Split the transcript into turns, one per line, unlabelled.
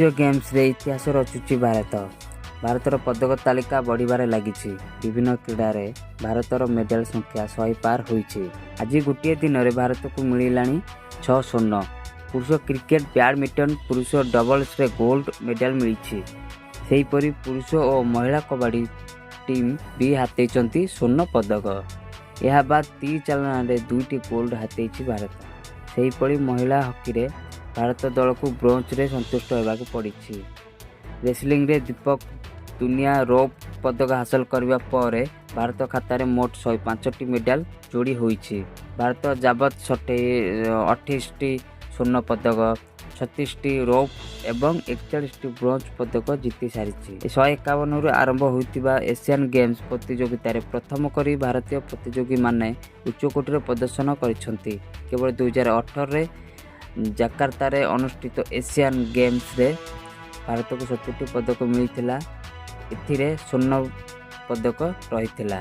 ଏସୀୟ ଗେମ୍ସରେ ଇତିହାସ ରଚୁଛି ଭାରତ। ଭାରତର ପଦକ ତାଲିକା ବଢ଼ିବାରେ ଲାଗିଛି। ବିଭିନ୍ନ କ୍ରୀଡ଼ାରେ ଭାରତର ମେଡାଲ ସଂଖ୍ୟା 100 ପାର ହୋଇଛି। ଆଜି ଗୋଟିଏ ଦିନରେ ଭାରତକୁ ମିଳିଲାଣି ଛଅ ସ୍ୱର୍ଣ୍ଣ। ପୁରୁଷ କ୍ରିକେଟ, ବ୍ୟାଡମିଣ୍ଟନ, ପୁରୁଷ ଡବଲ୍ସରେ ଗୋଲ୍ଡ ମେଡାଲ ମିଳିଛି। ସେହିପରି ପୁରୁଷ ଓ ମହିଳା କବାଡ଼ି ଟିମ୍ ବି ହାତେଇଛନ୍ତି ସ୍ୱର୍ଣ୍ଣ ପଦକ। ଏହାବାଦ୍ ତୀର ଚାଳନାରେ ଦୁଇଟି ଗୋଲ୍ଡ ହାତେଇଛି ଭାରତ। ସେହିପରି ମହିଳା ହକିରେ ଭାରତ ଦଳକୁ ବ୍ରୋଞ୍ଜରେ ସନ୍ତୁଷ୍ଟ ହେବାକୁ ପଡ଼ିଛି। ରେସଲିଂରେ ଦୀପକ ପୁନିଆ ରୌପ୍ୟ ପଦକ ହାସଲ କରିବା ପରେ ଭାରତ ଖାତାରେ ମୋଟ 105ଟି ମେଡାଲ ଯୋଡ଼ି ହୋଇଛି। ଭାରତ ଯାବତ୍ 28ଟି ସ୍ୱର୍ଣ୍ଣ ପଦକ, 36ଟି ରୌପ୍ୟ ଏବଂ 41ଟି ବ୍ରୋଞ୍ଜ ପଦକ ଜିତି ସାରିଛି। 151ରୁ ଆରମ୍ଭ ହୋଇଥିବା ଏସିଆନ୍ ଗେମ୍ସ ପ୍ରତିଯୋଗିତାରେ ପ୍ରଥମ କରି ଭାରତୀୟ ପ୍ରତିଯୋଗୀମାନେ ଉଚ୍ଚକୋଟୀର ପ୍ରଦର୍ଶନ କରିଛନ୍ତି। କେବଳ 2018ରେ ଜାକାର୍ତ୍ତାରେ ଅନୁଷ୍ଠିତ ଏସିଆନ୍ ଗେମ୍ସରେ ଭାରତକୁ 70ଟି ପଦକ ମିଳିଥିଲା। ଏଥିରେ ସ୍ୱର୍ଣ୍ଣ ପଦକ ରହିଥିଲା।